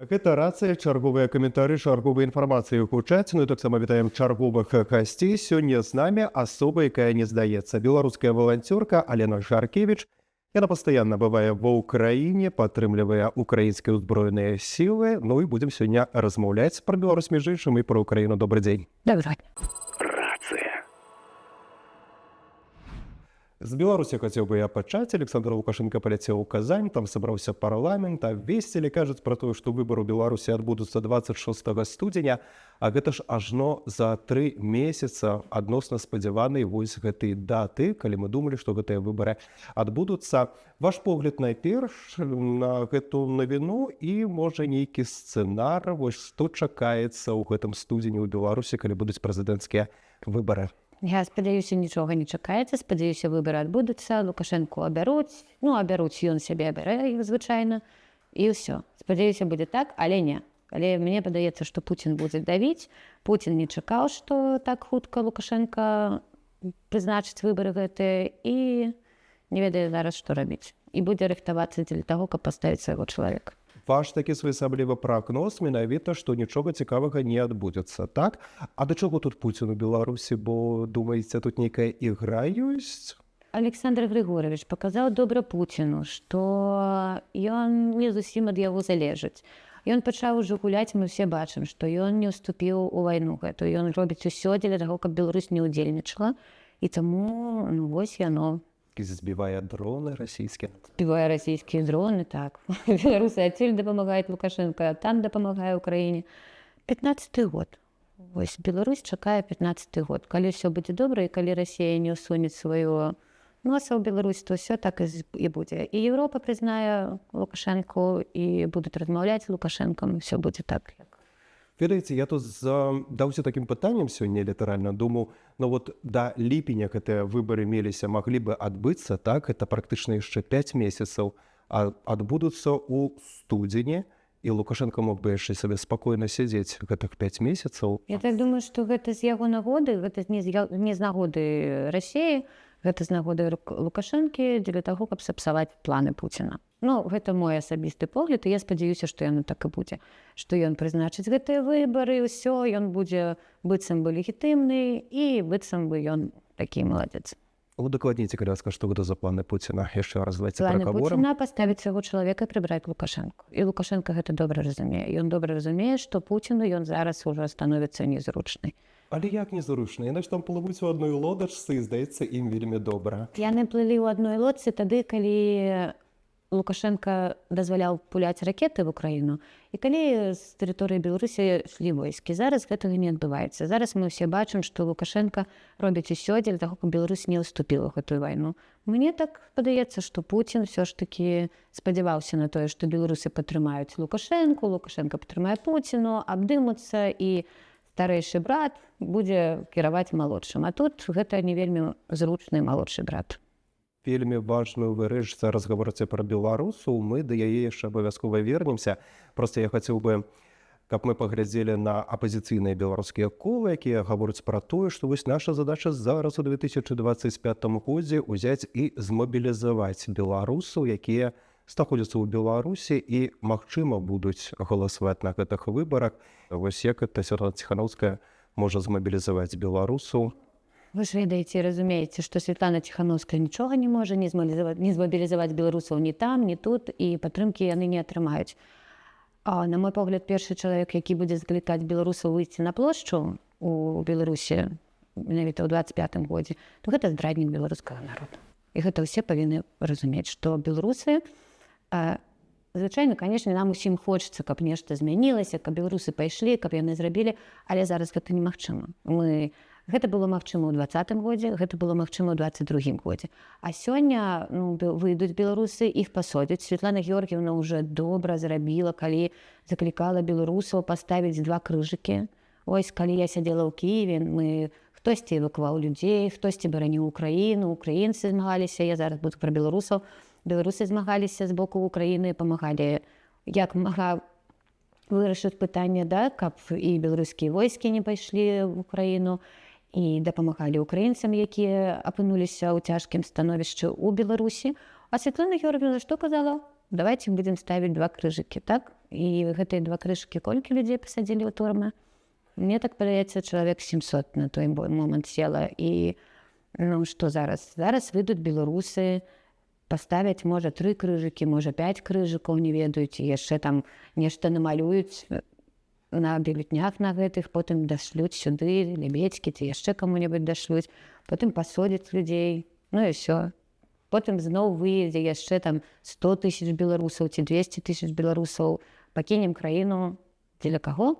Гэта «Рацыя», чарговыя каментары, чарговыя інфармацыі гучаць. Ну і таксама вітаем чарговых гасцей. Сёння з намі асоба, якая не здаецца. Беларуская валанцёрка Алена Жаркевіч. Яна пастаянна бывае ва Ўкраіне, падтрымлівае украінскія ўзброеныя сілы. Ну і будзем сёння размаўляць пра Беларусь, між іншым, і пра Украіну. Добры дзень. Доброго дня. Рацыя. З Беларусі хацеў бы я пачаць. Александр Лукашенко паляцеў у Казань, там сабраўся парламент, абвесцілі, кажуць пра тое, што выбары ў Беларусі адбудуцца 26 студзеня, а гэта ж ажно за 3 месяца адносна спадзяванай вось гэтай даты, калі мы думалі, што гэтыя выбары адбудуцца. Ваш погляд найперш на гэту навіну і, можа, нейкі сцэнар, вось што чакаецца ў гэтым студзені ў Беларусі, калі будуць прэзідэнцкія выбары? Я спадзяюся, нічога не чакаецца, спадзяюся, выбары адбудуцца, Лукашэнку абяруць, ну, абяруць, ён сябе абярэ іх звычайна, і ўсё. Спадзяюся, будзе так, але не. Але мне падаецца, што Пуцін будзе давіць. Пуцін не чакаў, што так хутка Лукашенко прызначыць выбары гэтыя, і не ведае зараз, што рабіць. І будзе рыхтавацца дзеля таго, каб паставіць свайго чалавека. Ваш такі своеасаблівы прагноз менавіта, што нічога цікавага не адбудзецца, так? А да чаго тут Пуцін у Беларусі, бо, думаеце, тут нейкая ігра ёсць? Александр Григорович паказаў добра Пуціну, што ён не зусім ад яго залежыць. Ён пачаў ужо гуляць, мы ўсе бачым, што ён не ўступіў у вайну гэту. Ён робіць усё дзеля таго, каб Беларусь не ўдзельнічала. І таму, ну, вось яно. Збівае дроны расійскія. Збівае расійскія дроны, так. Беларусы адсюль дапамагаюць Лукашенко, а там дапамагае Украіне. 15 год. Вось Беларусь чакае 15 год. Калі ўсё будзе добра і калі Расія не ўсуне сваё носа ў Беларусь, то ўсё так і будзе. І Еўропа прызнае Лукашэнку, і будуць размаўляць з Лукашэнкам, ўсё будзе так, як Ведаеце, я тут задаўся такім пытаннем сёння, літаральна думаў, ну вот да ліпеня гэтыя выбары меліся, маглі бы адбыцца, так, это практычна яшчэ 5 месяцаў, а адбудуцца ў студзені, і Лукашенко мог бы яшчэ сабе спакойна сядзець гэтых 5 месяцаў. Я так думаю, што гэта з яго нагоды, гэта не з нагоды Расіі, гэта з нагоды Лукашэнкі, дзеля таго, каб сапсаваць планы Пуціна. Ну, гэта мой асабісты погляд, і я спадзяюся, што яно так і будзе. Што ён прызначыць гэтыя выбары, ўсё, ён будзе быццам бы легітымны і быццам бы ён такі маладзец. Удакладніце, калі ласка, што гэта за планы Пуціна? Яшчэ раз давайте Планы прагаворым. Пуціна — паставіць свайго чалавека і прыбраць Лукашэнку. І Лукашенко гэта добра разумее. Ён добра разумее, што Пуціну ён зараз ужо становіцца незручны. Але як незручна? Яны ж там плывуць у адной лодачцы, і, здаецца, ім вельмі добра. Яны плылі ў адной лодцы тады, калі Лукашенко дазваляў пуляць ракеты в Украіну і калі з тэрыторыі Беларусі ішлі войскі. Зараз гэтага не адбываецца. Зараз мы ўсе бачым, што Лукашенко робіць усё дзеля таго, каб Беларусь не ўступіла ў гэтую вайну. Мне так падаецца, што Пуцін ўсё ж такі спадзяваўся на тое, што беларусы падтрымаюць Лукашэнку, Лукашенко падтрымае Пуціну, абдымуцца, і старэйшы брат будзе кіраваць малодшым. А тут гэта не вельмі зручны малодшы брат. Вельмі важную вы рэч зараз гаворыце пра беларусаў, мы да яе яшчэ абавязкова вернемся. Просто я хацеў бы, каб мы паглядзелі на апазіцыйныя беларускія колы, якія гавораць пра тое, што вось наша задача зараз у 2025 годзе ўзяць і змабілізаваць беларусаў, якія знаходзяцца ў Беларусі і, магчыма, будуць галасаваць на гэтых выбарах. Вось як это Святлана Ціханоўская можа змабілізаваць беларусаў? Вы ж ведаеце і разумееце, што Святлана Ціханоўская нічога не можа не змабілізаваць беларусаў ні там, ні тут, і падтрымкі яны не атрымаюць. А, на мой погляд, першы чалавек, які будзе заклікаць беларусаў выйсці на плошчу у Беларусі менавіта ў 25 годзе, то гэта здраднік беларускага народа. І гэта ўсе павінны разумець, што беларусы, звычайна, конечно, нам усім хочацца, каб нешта змянілася, каб беларусы пайшлі, каб яны зрабілі, але зараз гэта немагчыма. Мы Гэта было магчыма ў 20-м годзе, гэта было магчыма ў 22-м годзе. А сёння, ну, выйдуць беларусы, іх пасодзяць. Светлана Георгиевна уже добра зрабіла, калі заклікала беларусаў паставіць два крыжыкі. Ось калі я сядзела ў Кіеве, мы хтосьці эвакуваў людзей, хтосьці бараніў Украіну, украінцы змагаліся, я зараз буду пра беларусаў. Беларусы змагаліся з боку Украіны, памагалі, як мага, вырашыць пытанне, да, каб і беларускія войскі не пайшлі в Украіну, і дапамагалі украінцам, якія апынуліся ў цяжкім становішчы ў Беларусі. А Светлана Георгиевна што казала? Давайте будем ставить два крыжыкі, так? І гэтыя два крыжыкі, колькі людзей пасадзілі ў турмы? Мне так падаецца, чалавек 700 на той момант села. І ну што зараз? Зараз выйдуць беларусы, паставяць, можа, тры крыжыкі, можа, пяць крыжыкаў, не ведаюць, яшчэ там нешта намалююць на бюлетнях на гэтых, потым дашлюць сюды Лябедзькі ці яшчэ каму-небудзь дашлюць, потым пасодзяць людзей, ну і всё. Потым зноў выедзе яшчэ там 100 тысяч беларусаў ці 200 тысяч беларусаў, пакінем краіну. Дзеля каго?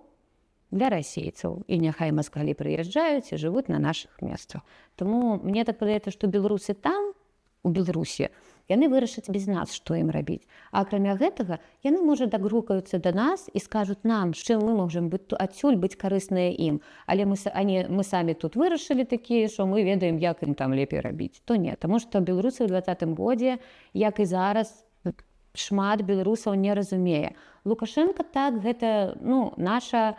Для расейцаў. І няхай маскалі прыязджаюць і жывуць на нашых месцах. Таму мне так падаецца, што беларусы там, у Беларусі, яны вырашаць без нас, што ім рабіць. А акрамя гэтага, яны, можа, дагрукаюцца да нас і скажуць нам, з чым мы можам быць адсюль быць карысныя ім. Але мы, они, мы самі тут вырашылі такія, що мы ведаем, як ім там лепей рабіць. То не, таму што беларусы ў 20-м годзе, як і зараз, шмат беларусаў не разумее. Лукашенко, так, гэта, ну, наша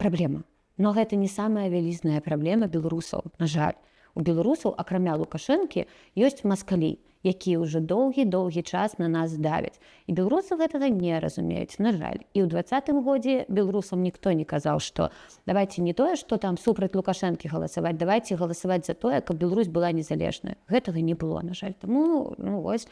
праблема. Но гэта не самая вялізная праблема беларусаў, на жаль. У беларусаў, акрамя Лукашэнкі, ёсць маскалі, якія ўжо доўгі-доўгі час на нас давяць. І беларусы гэтага не разумеюць, на жаль. І ў 20-м годзе беларусам ніхто не казаў, што давайте не тое, што там супраць Лукашэнкі галасаваць, давайте галасаваць за тое, каб Беларусь была незалежная. Гэтага не было, на жаль. Таму, ну, вось,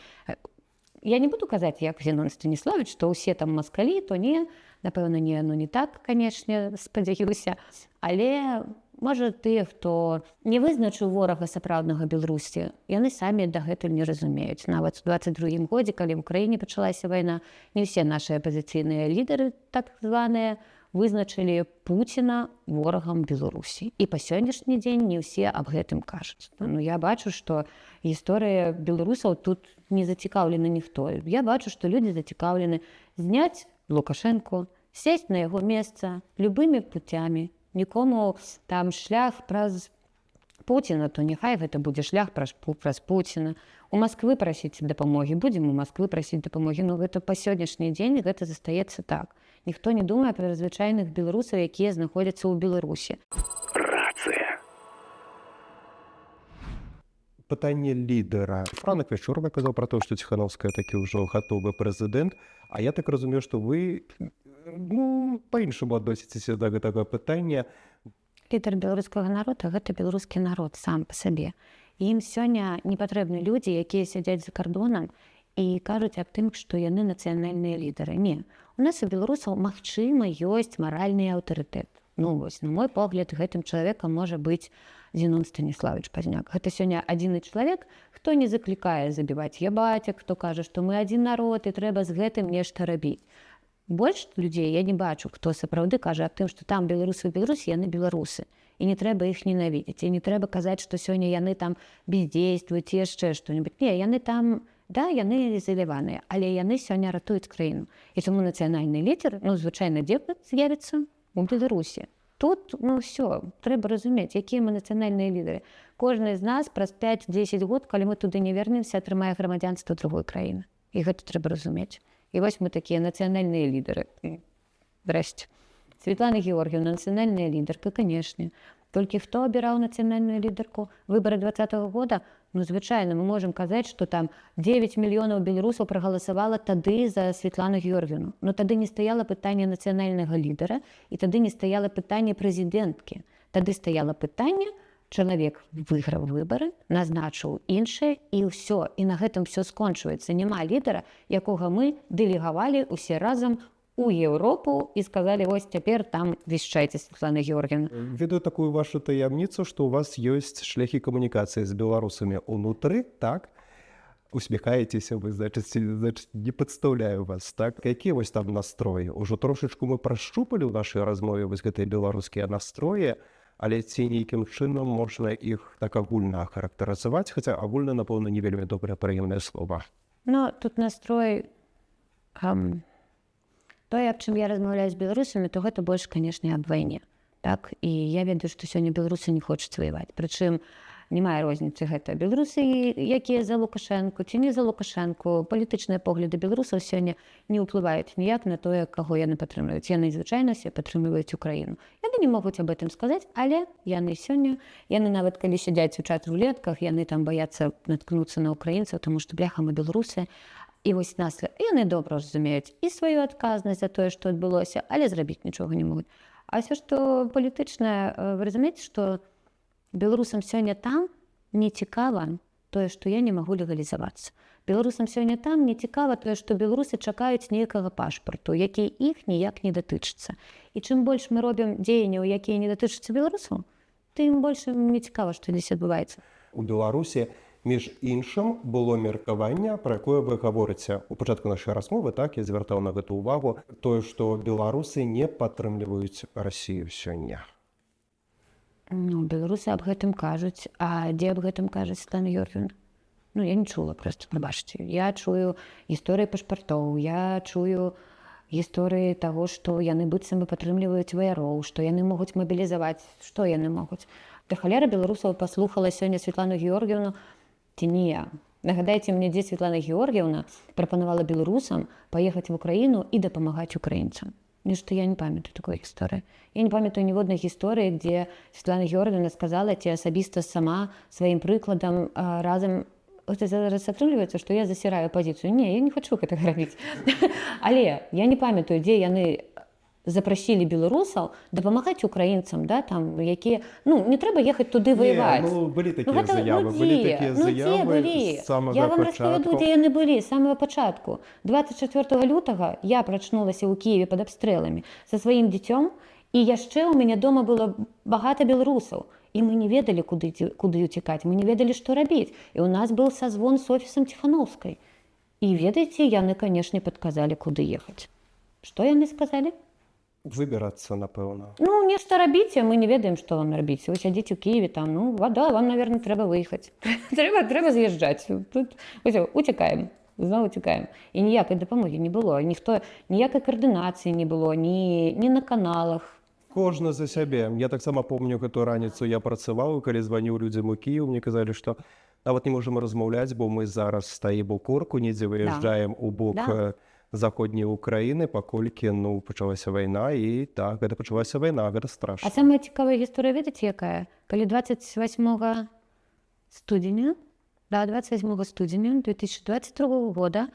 я не буду казаць, як Зенон Станіславович, што ўсе там маскалі, то не, напэўна, не, ну не так, канешне, спадзяюся, але можа, тыя, хто не вызначыў ворага сапраўднага Беларусі, яны самі дагэтуль не разумеюць. Нават у 22-м годзе, калі ў краіне пачалася вайна, не ўсе нашы апазіцыйныя лідары, так званыя, вызначылі Пуціна ворагам Беларусі. І па сённяшні дзень не ўсе аб гэтым кажуць. Ну, я бачу, што гісторыя беларусаў тут не зацікаўлены ніхто. Я бачу, што людзі зацікаўлены зняць Лукашэнку, сесть на яго месца любымі путямі. Нікому там шлях праз Пуціна, то няхай гэта будзе шлях праз Пуціна. У Масквы прасіць дапамогі, будзем у Масквы прасіць дапамогі. Ну, гэта па сённяшні дзень гэта застаецца так. Ніхто не думае пра звычайных беларусаў, якія знаходзяцца ў Беларусі. Рацыя. Пытанне лідара. Франак Вячорка казаў пра то, што Ціхановская такі ўжо гатовы прэзідэнт. А я так разумею, што вы, ну, па-іншаму адносіцеся да гэтага пытання. Лідар беларускага народа — гэта беларускі народ сам па сабе. Ім сёння не патрэбны людзі, якія сядзяць за кардонам і кажуць аб тым, што яны нацыянальныя лідары. Не. У нас, у беларусаў, магчыма, ёсць маральны аўтарытэт. Ну вось, на мой погляд, гэтым чалавекам можа быць Зенон Станіславович Пазняк. Гэта сёння адзіны чалавек, хто не заклікае забіваць ябацек, хто кажа, што мы адзін народ і трэба з гэтым нешта рабіць. Больш людзей я не бачу, хто сапраўды кажа аб тым, што там беларусы ў Беларусі, яны беларусы. І не трэба іх ненавідзець, і не трэба казаць, што сёння яны там бездействуюць, яшчэ што-нибудь. Не, яны там, да, яны ізаляваныя, але яны сёння ратуюць краіну. І таму нацыянальны лідер, ну, звычайна, дзе з'явіцца? У Беларусі. Тут, ну, всё, трэба разумець, якія мы нацыянальныя лідары. Кожны з нас праз 5-10 год, калі мы туды не вернемся, атрымае грамадзянства другой краіны. І гэта трэба разумець. І вось мы такія нацыянальныя лідары. Здрасте. Светлана Георгиевна, нацыянальная лідарка, канешне. Толькі хто абіраў нацыянальную лідарку? Выбары 20-го года? Ну, звычайна, мы можам казаць, што там 9 мільёнаў беларусаў прагаласавала тады за Светлану Георгиевну. Но тады не стаяла пытанне нацыянальнага лідара, і тады не стаяла пытанне прэзідэнткі. Тады стаяла пытанне: чалавек выйграў выбары, назначыў іншае, і ўсё, і на гэтым всё скончваецца. Няма лідара, якога мы дэлегавалі усе разам у Еўропу і сказалі: «Вось цяпер там вяшчайце, Светлана Георгиевна». Ведаю такую вашу таямніцу, што у вас ёсць шляхі камунікацыі з беларусамі унутры, так? Усміхаецеся вы, значыць, не падстаўляю вас, так? Якія вось там настроі? Ужо трошачку мы прашчупалі ў нашай размове вось гэтыя беларускія настроі, але ці нейкім чынам можна іх так агульна ахарактарызаваць, хаця агульна, напэўна, не вельмі добрае, прыемнае слова. Ну, тут настрой, тое, аб чым я размаўляю з беларусамі, то гэта больш, канешне, аб вайне. Так, і я ведаю, што сёння беларусы не хочуць ваяваць. Прычым не мае розніцы, гэта беларусы, якія за Лукашэнку ці не за Лукашэнку. Палітычныя погляды беларусаў сёння не ўплываюць ніяк на тое, каго яны падтрымліваюць. Яны, звычайна, все падтрымліваюць Украіну. Яны не могуць аб этом сказаць, але яны сёння, яны нават калі сядзяць у чат-рулетках, яны там баяцца наткнуцца на украінцаў, тому што, бляха, мы беларусы. І вось нас яны добра разумеюць і сваю адказнасць за тое, што адбылося, але зрабіць нічога не могуць. А ўсё, што палітычнае, вы разумееце, што беларусам сёння там не цікава тое, што я не магу легалізавацца. Беларусам сёння там не цікава тое, што беларусы чакаюць нейкага пашпарту, які іх ніяк не датычыцца. І чым больш мы робім дзеянняў, якія не датычацца беларусаў, тым больш ім не цікава, што дзесь адбываецца. У Беларусі, між іншым, было меркаванне, пра якое вы гаворыце у пачатку нашай размовы, так, я звяртаў на гэта ўвагу, тое, што беларусы не падтрымліваюць Расію сёння. Ну, беларусы аб гэтым кажуць, а дзе аб гэтым кажа Светлана Георгиевна? Ну, я не чула просто, прабачце. Я чую гісторыі пашпартоў, я чую гісторыі таго, што яны быццам бы падтрымліваюць ваяроў, што яны могуць мабілізаваць, што яны могуць. Да халеры беларусаў паслухала сёння Светлану Георгиевну ці не я. Нагадайце мне, дзе Светлана Георгиевна прапанавала беларусам паехаць в Украіну і дапамагаць украінцам. Нешта я не памятаю такой гісторыі. Я не памятаю ніводнай гісторыі, дзе Светлана Георгиевна сказала ці асабіста сама сваім прыкладам разам. Гэта зараз атрымліваецца, што я засіраю апазіцыю. Не, я не хачу гэтага рабіць. Але я не памятаю, дзе яны запрасілі беларусаў дапамагаць украінцам, да, там, якія, ну, не трэба ехаць туды ваяваць. Не, ну, былі такія Ну, гэта, заявы, ну, былі дзе? такія Ну, дзе заявы былі? з самага Я вам распавяду, пачатку. дзе яны былі з самага пачатку. 24 лютага я прачнулася ў Кіеве пад абстрэламі са сваім дзіцём, і яшчэ ў мяне дома было багата беларусаў. І мы не ведалі, куды уцікаць, мы не ведалі, што рабіць. І ў нас был созвон с офісам Ціханоўскай. І ведаеце, яны, канешне, падказалі, куды ехаць. Што яны сказалі? Выбірацца, напэўна. Ну, нешта рабіце, мы не ведаем, што вам рабіць. Вы сядзіце ў Кіеве там, ну, вода, вам, наверное, трэба выехаць. Трэба з'язджаць. Тут усё, уцякаем. Зноў уцякаем. І ніякай дапамогі не было. Ніхто, ніякай каардынацыі не было, ні на каналах. Кожны за сябе. Я таксама помню гэту раніцу, я працаваў, і калі званіў людзям у Кіеў, мне казалі, што нават не можам размаўляць, бо мы зараз стаім у корку, недзе выязджаем у бок заходняй Украіны, паколькі, ну, пачалася вайна, і так, гэта пачалася вайна, гэта страшна. А самая цікавая гісторыя, ведаеце, якая? Калі 28 студзеня, да, 28 студзеня 2022 года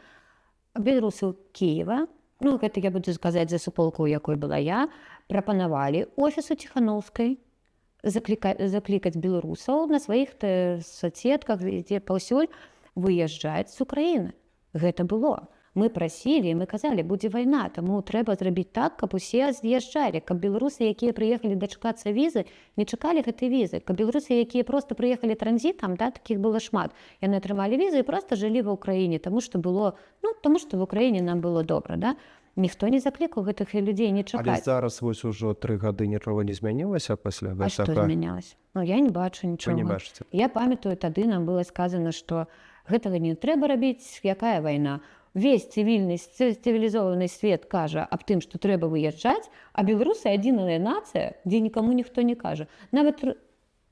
беларусы Кіева, ну, гэта я буду сказаць за суполку, у якой была я, прапанавалі офісу Ціханоўскай заклікаць беларусаў на сваіх соцсетках, дзе паўсюль выязджаць з Украіны. Гэта было. Мы прасілі, мы казалі: будзе вайна, таму трэба зрабіць так, каб усе з'язджалі, каб беларусы, якія прыехалі дачакацца візы, не чакалі гэтай візы, каб беларусы, якія просто прыехалі транзітам, да, такіх было шмат, яны атрымалі візы і просто жылі ва Ўкраіне, таму што было, ну, таму што в Украіне нам было добра, да. Ніхто не заклікаў гэтых людзей не Але чакаць. зараз вось ужо 3 гады нічога не змянілася пасля А што гэтага. змянялася? Ну, я не бачу Вы нічога. не бачыце. Я памятаю, тады нам было сказано, што гэтага не трэба рабіць, якая вайна. Весь цывільны цывілізованы свет кажа аб тым, што трэба выязджаць, а беларусы адзіная нацыя, дзе нікаму ніхто не кажа. Нават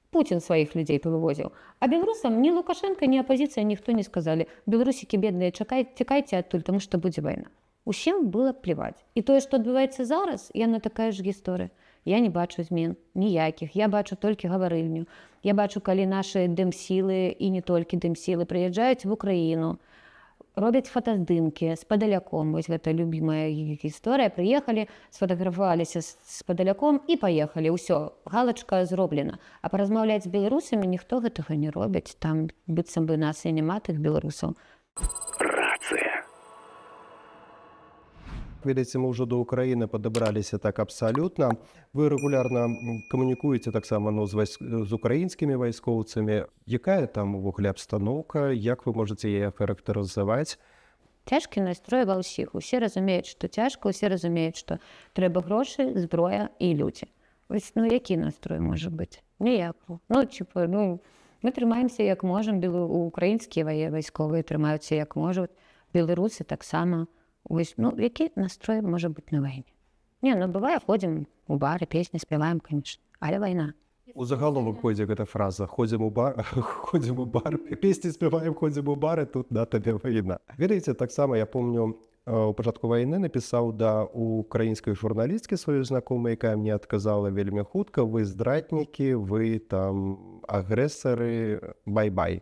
Пуцін сваіх людзей павывозіў. А беларусам ні Лукашенко, ні апазіцыя, ніхто не сказалі: «Беларусікі бедныя, чакай, цікайце адтуль, таму што будзе вайна». Усім было плеваць. І тое, што адбываецца зараз, яна такая ж гісторыя. Я не бачу змен ніякіх. Я бачу толькі гаварыльню. Я бачу, калі нашы дэмсілы, і не толькі дэмсілы, прыязджаюць в Украіну, робяць фотаздымкі з Падаляком. Вось гэта любімая іх гісторыя: прыехалі, сфотаграфаваліся з Падаляком і паехалі. Ўсё, галачка зроблена. А паразмаўляць з беларусамі ніхто гэтага не робіць. Там быццам бы нас і няма, тых беларусаў. Рацыя. Ведаеце, мы ўжо до Украіны падабраліся, так, абсалютна. Вы рэгулярна камунікуеце таксама, ну, з украінскімі вайскоўцамі. Якая там увогуле абстаноўка, як вы можаце яе характарызаваць? Цяжкі настрой ва ўсіх. Усе разумеюць, што цяжка, усе разумеюць, што трэба грошы, зброя і людзі. Вось, ну, які настрой можа быць? Ніякого. Ну, типа, ну, мы трымаемся як можам, украінскія вайсковыя трымаюцца як можуць, беларусы таксама. Вось, ну, які настрой можа быць на вайне? Не, ну, бывае, ходзім у бары, песні спяваем, конечно, але вайна. У загаловак пойдзе гэта фраза: «Ходзім у бар, ходзім у бар, песні спяваем, ходзім у бары, тут на табе вайна». Ведаеце, таксама я помню, у пачатку вайны напісаў да украінскай журналісткі сваёй знакомай, якая мне адказала вельмі хутка: «Вы здраднікі, вы там агрэсары, бай-бай».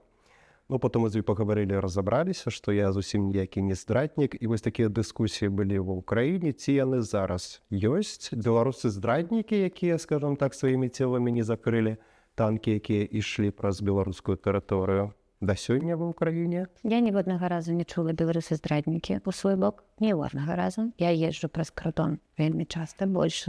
Ну, потым мы з ёй пагаварылі, разабраліся, што я зусім ніякі не здраднік. І вось такія дыскусіі былі ва Ўкраіне. Ці яны зараз ёсць? Беларусы здраднікі, якія, скажем так, сваімі целамі не закрылі танкі, якія ішлі праз беларускую тэрыторыю да сёння ва Ўкраіне? Я ніводнага разу не чула «беларусы здраднікі» у свой бок. Ніводнага разу. Я езджу праз кардон вельмі часта, больш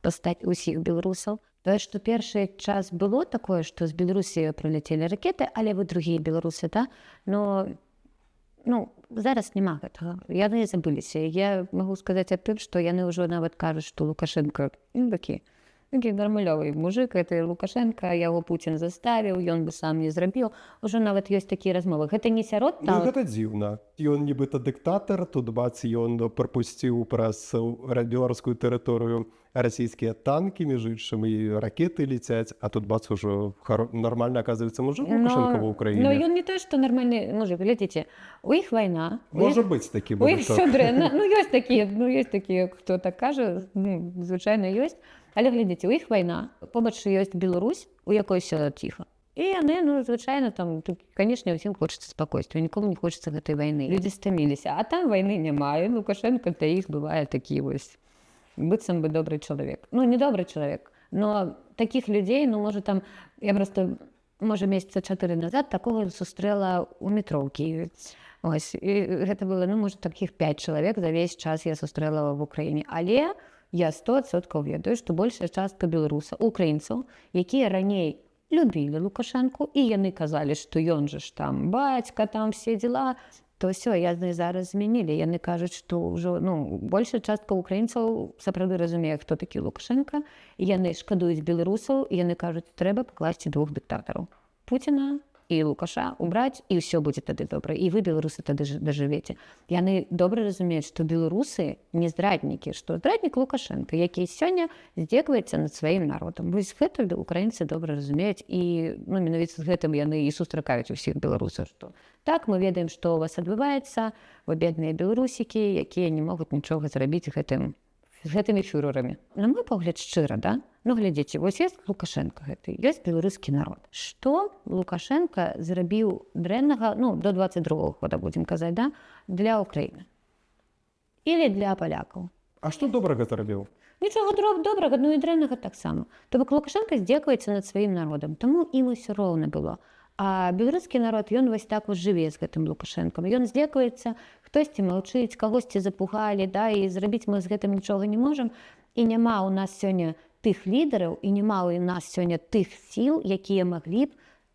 пастаць усіх беларусаў. Тое, што першы час было такое, што з Беларусі прыляцелі ракеты, але вы другія беларусы, да? Но, ну, зараз няма гэтага. Яны забыліся. Я магу сказаць аб тым, што яны ўжо нават кажуць, што Лукашэнка, ну, такі нармалёвы мужик, это Лукашэнка, яго Пуцін заставіў, ён бы сам не зрабіў. Ужо нават ёсць такія размовы. Гэта не сярод Ну, гэта дзіўна. Ён нібыта дыктатар, тут бац, ён прапусціў праз беларускую тэрыторыю расійскія танкі, між іншым, і ракеты ляцяць, а тут бац, ужо нармальна, оказывается, мужик Лукашэнка ва Ўкраіне. Но ён не то, што нармальны мужик, глядзіце, у іх вайна. Можа быць такі у іх всё дрэнна. Ну, ёсць такія, ну, ёсць такія, хто так кажа, ну, звычайна, ёсць. Але глядзіце, у іх вайна, побач ёсць Беларусь, у якой всё ціха. І яны, ну, звычайна, там, тут, конечно, ўсім хочацца спакойствия, нікому не хочацца гэтай вайны. Людзі стаміліся, а там вайны няма, і Лукашэнка для іх бывае такі вось быццам бы добры чалавек. Ну, не добры чалавек, но такіх людзей, ну, можа, там, я просто, можа, месяца 4 назад такога сустрэла ў метро ў Кіеве. Ось, і гэта было, ну, можа, такіх 5 чалавек за ўвесь час я сустрэла в Украіне. Але я 100% ведаю, што большая частка беларусаў, украінцаў, якія раней любілі Лукашэнку, і яны казалі, што ён жа ж там бацька, там все дела, то всё, яны зараз змянілі. Яны кажуць, што ўжо, ну, большая частка украінцаў сапраўды разумее, хто такі Лукашэнка, і яны шкадуюць беларусаў, і яны кажуць: трэба пакласці двух дыктатараў. Пуціна і Лукаша убраць, і ўсё будзе тады добра. І вы, беларусы, тады дажывеце. Яны добра разумеюць, што беларусы не здраднікі, што здраднік Лукашэнка, які сёння здзекваецца над сваім народам. Вось гэта украінцы добра разумеюць, і, ну, менавіта з гэтым яны і сустракаюць усіх беларусаў, што так, мы ведаем, што у вас адбываецца, вы бедныя беларусікі, якія не могуць нічога зрабіць з гэтымі фюрэрамі. На мой погляд, шчыра, да? Ну, глядзіце, вось ёсць Лукашэнка гэты, ёсць беларускі народ. Што Лукашэнка зрабіў дрэннага, ну, до 22 года, будзем казаць, да, для Украіны? Или для палякаў? А што добрага зрабіў? Нічога добрага, ну і дрэннага таксама. То бок Лукашэнка здзекваецца над сваім народам, таму ім усё роўна было. А беларускі народ, ён вось так вось жыве з гэтым Лукашэнкам. Ён здзекваецца, хтосьці маўчыць, кагосьці запугалі, да, і зрабіць мы з гэтым нічога не можам. І няма ў нас сёння тых лідараў, і няма ў нас сёння тых сіл, якія маглі б,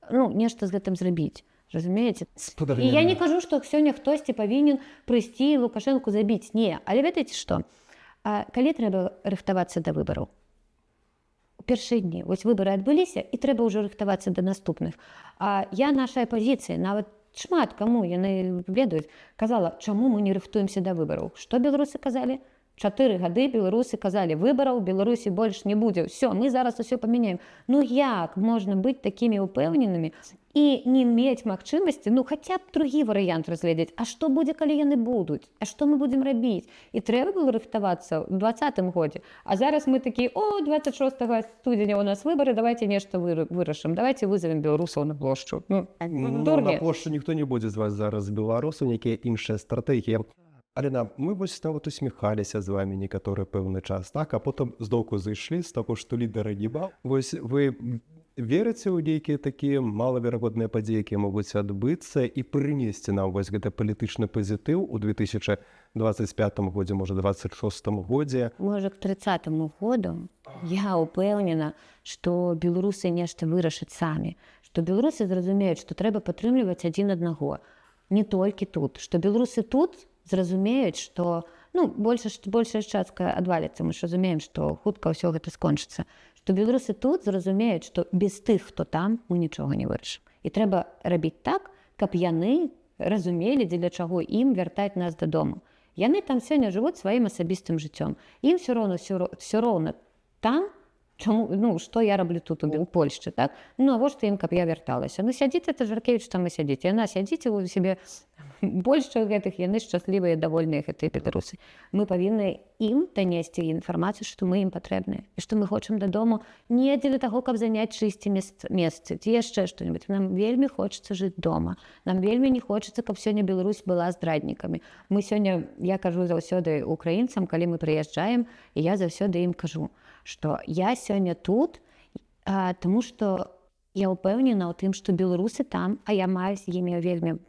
ну, нешта з гэтым зрабіць. Разумееце? Спадарыня І я не Ніна. кажу, што сёння хтосьці павінен прыйсці і Лукашэнку забіць. Не, але ведаеце што? А, калі трэба рыхтавацца да выбараў? У першыя дні. Вось выбары адбыліся, і трэба ўжо рыхтавацца да наступных. А я нашай апазіцыі, нават шмат каму, яны ведаюць, казала, чаму мы не рыхтуемся да выбараў. Што беларусы казалі? 4 гады беларусы казалі: выбараў у Беларусі больш не будзе. Всё, мы зараз усё памяняем. Ну як можна быць такімі ўпэўненымі і не мець магчымасці, ну, хаця б другі варыянт разгледзець? А што будзе, калі яны будуць? А што мы будзем рабіць? І трэба было рыхтавацца ў 20-м годзе. А зараз мы такі: о, 26 студзеня у нас выбары, давайте нешта вырашым, давайте вызовем беларусаў на плошчу. Ну, Ну, дурні. на плошчу ніхто не будзе зваць зараз беларусаў, нейкія іншыя стратэгіі. Аліна, мы вось нават усміхаліся з вамі некаторы пэўны час, так, а потым зноўку зайшлі з таго, што лідара няма. Вось вы верыце ў нейкія такія малаверагодныя падзеі, якія могуць адбыцца і прынесці нам вось гэты палітычны пазітыў у 2025 годзе, можа, 26 годзе? Можа, к 30 году. Я ўпэўнена, што беларусы нешта вырашаць самі, што беларусы зразумеюць, што трэба падтрымліваць адзін аднаго не толькі тут, што беларусы тут зразумеюць, што, ну, большая частка адваліцца, мы ж разумеем, што хутка ўсё гэта скончыцца, што беларусы тут зразумеюць, што без тых, хто там, мы нічога не вырашым. І трэба рабіць так, каб яны разумелі, дзеля чаго ім вяртаць нас дадому. Яны там сёння жывуць сваім асабістым жыццём. Ім всё роўна, всё роўна там, чаму, ну, што я раблю тут у Польшчы, так? Ну, навошта ім, каб я вярталася? Ну, сядзіць это Жаркевич там і сядзіць. Яна сядзіць у сябе. Больш гэтых, яны шчаслівыя, давольныя, гэтыя беларусы. Мы павінны ім данесці інфармацыю, што мы ім патрэбныя і што мы хочам дадому не дзеля таго, каб заняць чыйсьці месцы ці яшчэ что-нибудь. Нам вельмі хочацца жыць дома. Нам вельмі не хочацца, каб сёння Беларусь была здраднікамі. Мы сёння, я кажу заўсёды украінцам, калі мы прыязджаем, і я заўсёды ім кажу, што я сёння тут, таму што я ўпэўнена ў тым, што беларусы там, а я маю з імі вельмі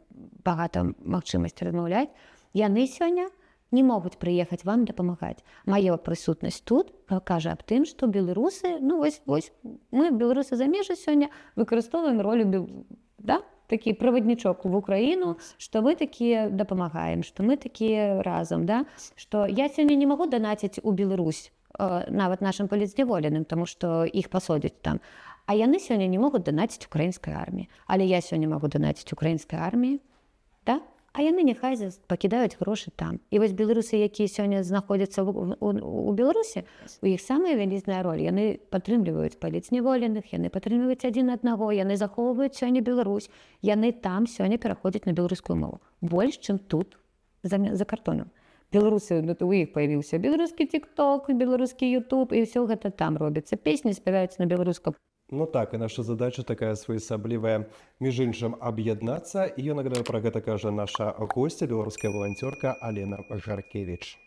багата магчымасці размаўляць, яны сёння не могуць прыехаць вам дапамагаць. Мая прысутнасць тут кажа аб тым, што беларусы, ну вось мы, беларусы замежжа, сёння выкарыстоўваем ролю да? Такі праваднічок в Украіну, што мы такія дапамагаем, што мы такія разам, да? Што я сёння не магу данаціць у Беларусь нават нашым палітзняволеным, таму што іх пасодзяць там. А яны сёння не могуць данаціць украінскай арміі. Але я сёння магу данаціць украінскай арміі, да? А яны няхай пакідаюць грошы там. І вось беларусы, якія сёння знаходзяцца у Беларусі, у іх самая вялізная роль. Яны падтрымліваюць палітзняволеных, яны падтрымліваюць адзін аднаго, яны захоўваюць сёння Беларусь, яны там сёння пераходзяць на беларускую мову. Больш, чым тут за кардонам. Беларусы, ну, то у іх паявіўся беларускі тикток, беларускі YouTube, і ўсё гэта там робіцца. Песні спяваюць на беларускам. Ну так, і наша задача такая своеасаблівая, між іншым, аб'яднацца. І я нагадаю, пра гэта кажа наша госця, беларуская валанцёрка Алена Гаркевіч.